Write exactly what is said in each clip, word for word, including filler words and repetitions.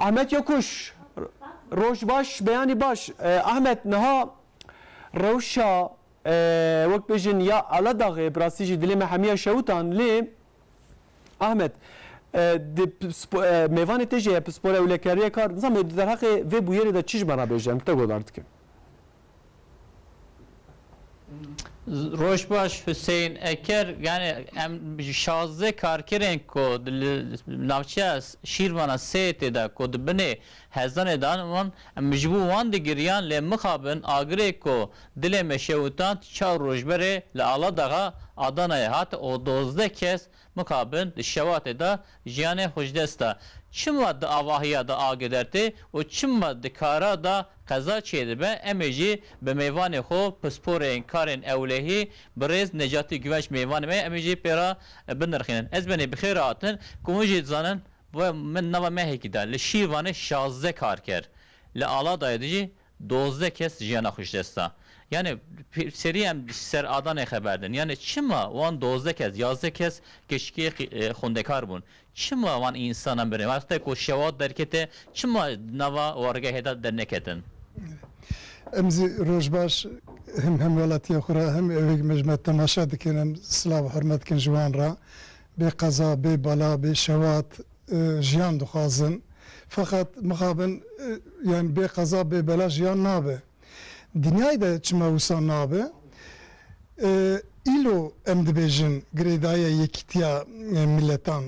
Ahmet Yokuş, roj baş, beyanî baş. E, Ahmet, niha rewşa, e, wek bêjin ya Aladaxê, bi rastî jî dilê me hemiya şewitan, lê Ahmet, e, di spo-, e, mêvanê te jî ye, pispor ewlekariya kar, nizam, di derheqê vê bûyerê de çi ji me re bêje, em te godar dikin. Roj baş Hüseyin Eker, yani em şazdeh karkerên ku li navçeya Şîrvana Sêyetê de ku di binê hezanê de wan, em ji bo wan digiriyan, lê mixabin agirê ku dilê me şewitan çar roj berê li Aladaxa Adanayê hat û dozdeh kes mixabin di şewatê de jiyanê xwe ji dest da. Çima di avahiya de age dertê û çima di kara de qeza çêdibe, em ê jî bi mêvanê xwe, pisporên karên ewlehî, birêz Necatî Guvenç mêvanê me, em ê jî pê re binirxînin. Ez benê bi xêr hatin, ku hûn jî dizanin, ve min nava mehekî de li Şîrvanê şazdeh karker, li Aladayê de jî dozdeh kes jiyana xwe ji dest da. Yani pê-, serî em ser Adanê xeber din. Yani çima wan dozdeh kes, yazdeh kes keçikê xi-, e, xwendekar bûn? Çima wan însanan birin? Wextê ku şewat derkete, çima nava wargehê de derneketin? Em zî rojbaş hem hemwelatiya xwe re hem ewê me ji me temaşe dikin, em silav û hurmet dikin ji wan re. Bê qeza, bê bela, bê şewat, e, jiyan dixwazin. Feqet mixabin, e, yani bê qeza, bê bela jiyan nabe. Dinyayê de çima wisa nabe? E, îlo em dibêjin girêdayîya Yekîtiya, e, Miletan,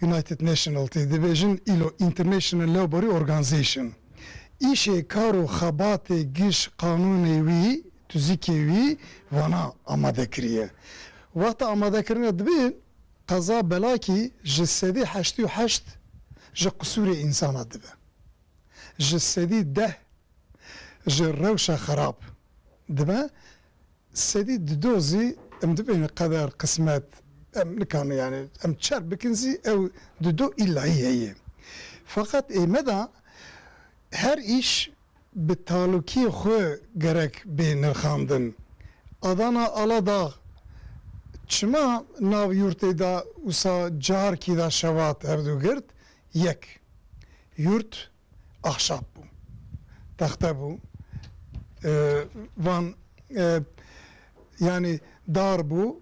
United Nationaltî, dibêjin îlo International Labour Organization. Îşê kar û xebatê giş qanûnê wî, tuzîkê wî vana amade kiriye. Wexta amadekirina dibê qeza belakî ji sedî heştê û heşt ji qisûrê însana dibe. Ji sedî deh ji rewşa xerab dibe. Sedî dido zî em dibêne qeder, qismet, em nikarin yani em çer bikin zî ew dido îlayî heye. Feqet ê me de her îş bi talûkiyê xwe gerek bê nirxandin. Adana Aladax çima nav yurtê de wisa carkî de şewat hevdu girt? Yek, yurt axşap bû. Texte bû. E, van, e, yani dar bû.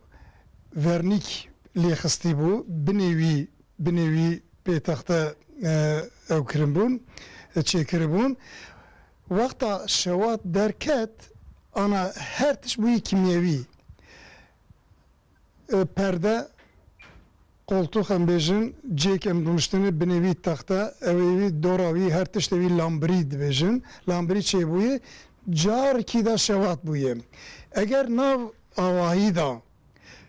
Vernîk lê xistî bû. Binê wî, binê wî pê texte, e, ew kirin bûn, e, çêkiribûn. Wexta şewat derket, ana her tişt bûyî kîmyewî. E, perde, qoltûx em bêjin, cêk em rûniştine, binê wî texte, ewê wî, dora wî, her tiştê wî lambirî dibêjin. Lambirî çêbûye, carkî de şewat bûye. Eger nav awahî de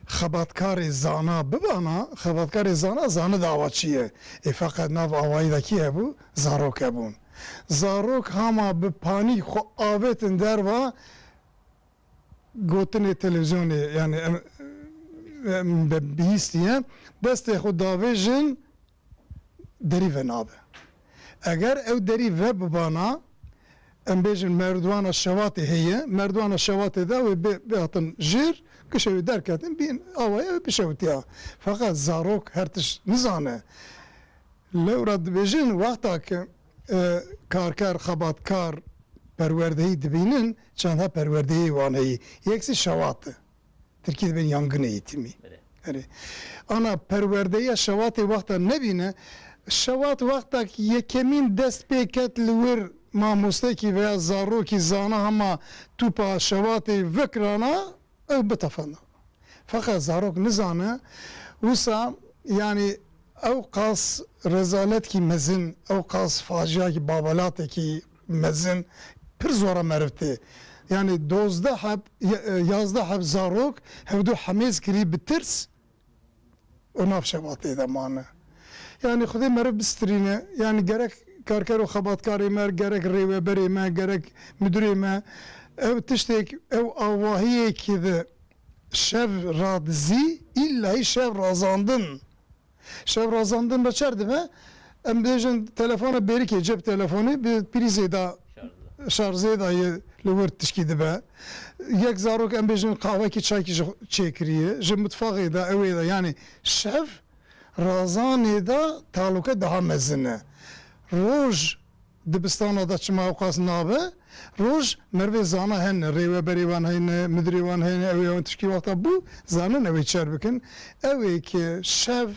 xebatkarê zana bibana, xebatkarê zana zani dava çi ye. Ê feqet nav awahî de kî hebû? Zarok hebûn. Zarok hama bi panîk xwe avêtin derva, gotinê televîzyonê, yani em, em be-, bihîstiye, destê xwe davêjin, derî venabe. Eger ew derî vebibana, em bêjin merdwana şevatê heye, merdwana şevatê de wê bê, bêhatin jêr, kişewî derketin, bîn awaya wê bişewitiya. Feqet zarok her tişt nizane. Lewra dibêjin, wexta ke, e, karker, xebatkar perwerdehî dibînin, çendha perwerdehiyê wan heyî. Yek zî şewat e. Tirkî dibên yangin eğitimi. Belê. Erê. Ana perwerdehiya şewatê wexta nebîne, şewat wexta ki yekemîn dest pê ket li wir mamostekî veya zarokî zana hema tûpa şewatê vekirana, ew bitefena. Feqet zarok nizane, wisa, yani, ew qas rezaletkî mezin, ew qas faciakî, babelatekî mezin, pir zora meriv tê. Yani, dozdeh heb, ye-, yazdeh heb zarok hevdu hemêz kirî bi tirs, û nav şevatê de mane. Yani Xwedê meriv bistirîne, yani gerek karker û xebatkarê me, gerek rêveberê me, gerek müdürê me, ev tiştek, ew avahiyekî de şev radizî, îllahî şev razandin. Şev razandin re çer dibe, em bêjin telefona bêrikê, cep telefonê bi prîzê de, şarzê de yê li wir tişkî dibe. Yek zarok em bêjin qahwekî çaykî ji çêkiriye, ji mitfaxê de, ewê de, yani şev razanê de talûke daha mezin e. Roj dibistana de çima ewqas nabe? Roj merivê zana hene, rêweberê wan hene, müdirê wan hene, ew ê wan tişkî wexta bû, zanin ew ê çer bikin. Ew ê ki şev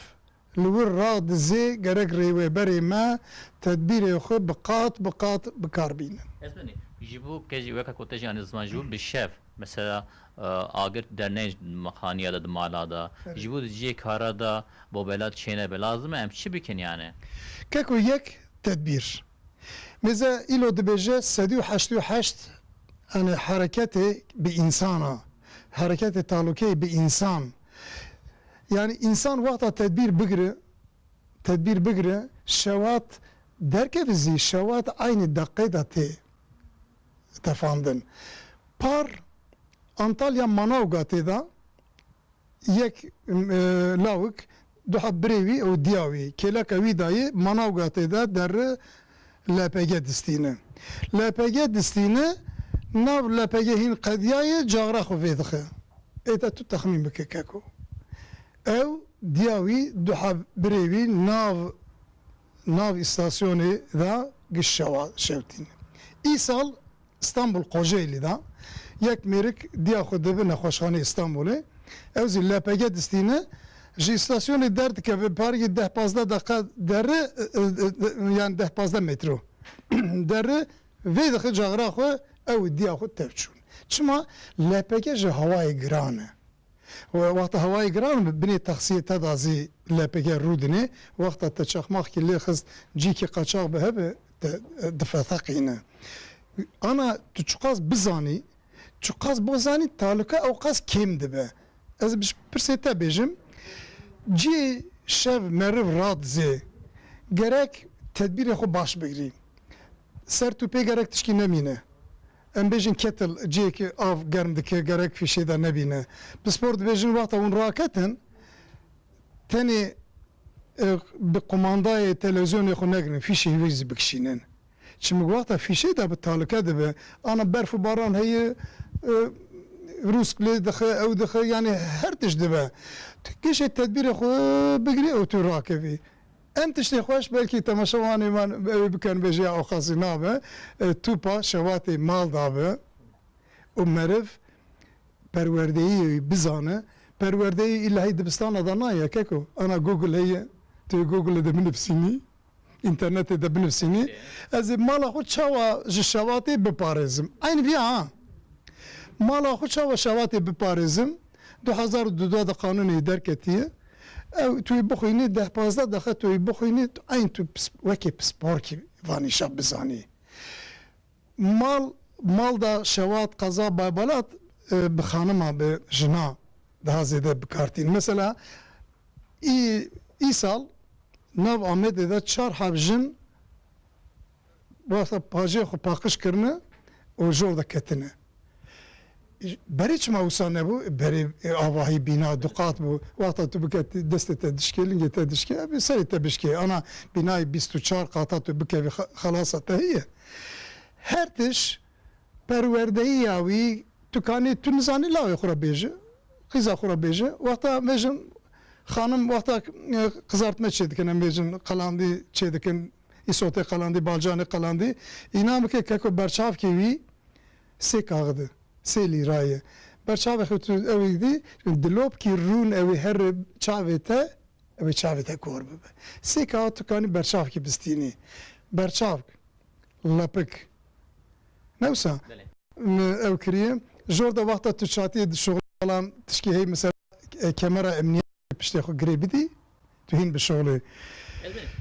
li wir radizê gerek rêweberê me tedbîrê xwe bi qat bi qat bi kar bînin. Ez benî, ji bo ke jî weke ku te jî anî ziman ji bo bi şev, mesela, e, agir derneyên mexaniya de di mala de, Erê. Ji bo di cihê kara de bobela çênebe, lazim e em çi bikin yani? Keko yek tedbîr. Mêze îlo dibêje sedî û heştê û heşt, yani hereketê bi insana, hereketê talukeyê bi insan. Yani insan wexta tedbîr bigire, tedbîr bigire, şewat derkeve zî, şewat aynî deqê de tê tefandin. Par Antalya Manavgatê de yek, e, lawik, duha birê wî û diya wî, kêleka wî dayê Manavgatê de derri L P G distîne. L P G distîne, nav L P G hîn qediyaye, caxra xwe vê dixe. Ê te tu texmîn bike keko. Ew diya wî duha birê wî nav, nav îstasyonê de giş şewa şewtîne. Îsal Stenbul Kocaeli de yek mêrik diya xwe dibe nexweşxanê Stenbulê. Ew zî L P G distîne, ji îstasyonê derdikeve, parî deh pazdeh deqa derre, e, e, e, yani deh pazdeh metro derre, vê dixe caxra xwe, ew diya xwe tev çûn. Çima? L P G ji hewayê giran e. We-, wexta hewayê giran bi binê taksiyê te da zî L P G rûdinê, wexta te çaxmaxkî lê xist, cîkî qaçax bi hebe, te, e, difeteqîne. Ana tu çiqas bizanî, çiqas bozanî, talûke ewqas kêm dibe. Ez bi pirsê te bêjim, cî şev meriv radizê, gerek tedbîrê xwe baş bigirî. Ser tûpê gerek tişkî nemîne. Em bêjin kettle, cihêkî av germ dike, gerek fîşê de nebîne. Pispor dibêjin wexta hûn raketin, tenê, e, bi qumandayê televîzyonê xwe negirin, fîşê wî zî bikişînin. Çimik wexta fîşê de bi talike dibe, ana berf û baran heye, e, rûsk lê dixe, ew dixe, yani her tişt dibe. Tu gişê tedbîrê xwe bigirî û tu rakevî. Em tiştê xweş belkî temaşevanê me ew ê bikin bêje ya oxasî nabe, e, tûpa şewatê mal dabe û meriv perwerdeyî wî bizane. Perwerdeyî îlla hey dibistana da naye keko. Ana Google heye, tu yê Google de binivîsînî, înternetê de binivîsînî. Okey. Ez ê mala xwe çawa ji şewatê biparêzim? Eyn vîya ha. Mala xwe çawa şewatê biparêzim? Du hezar û duduh de qanûnê derketiye. Ew tu yê bixwînî, deh pazdeh deqa tu yê bixwînî, eyn tu pis-, wekî pisporkî van îşa bizanî. Mal, mal da şewat, qeza, baybalat, e, bi xanima, bi jina daha zêde bi kar tîn. Mesela, î-, îsal nav Amedê de çar heb jin wexta pajê xwe paqij kirine û jor de ketine. Berê çima wisa nebû? Berê, e, avahî bîna du qat bû. Wexta tu biketî destê te dişkê, lingê te dişkê, ev ê serê te bişkê. Ana bînayê bîst û çar qata tu bikevî xe-, xelasa te heye. Her tişt perwerdeyiya wî, tu kanî, tu nizanî lawê xwe re bêje, qîza xwe re bêje. Wexta bêjin xanim, wexta, e, qizartme çêdikin, em bêjin qelandî çêdikin, îsotê qelandî, balcanê qelandî. Îna bike keko berçavkê wî sê kaxid e, sê lîra ye. Berçavê xwe tu ew ê dî, dilopkî rûn ew ê here çavê te, ew ê çavê te kor bibe. Sê kaxid tu kanî berçavkî bistînî. Berçavk, lepik. Ne wisa? Belê. Min ew kiriye. Jor de wexta tu çatiyê dişuxulî falan tişkî hey mesela, e, kemera emniyetê piştê xwe girê bidî, tu hîn bişuxulî. Elbet.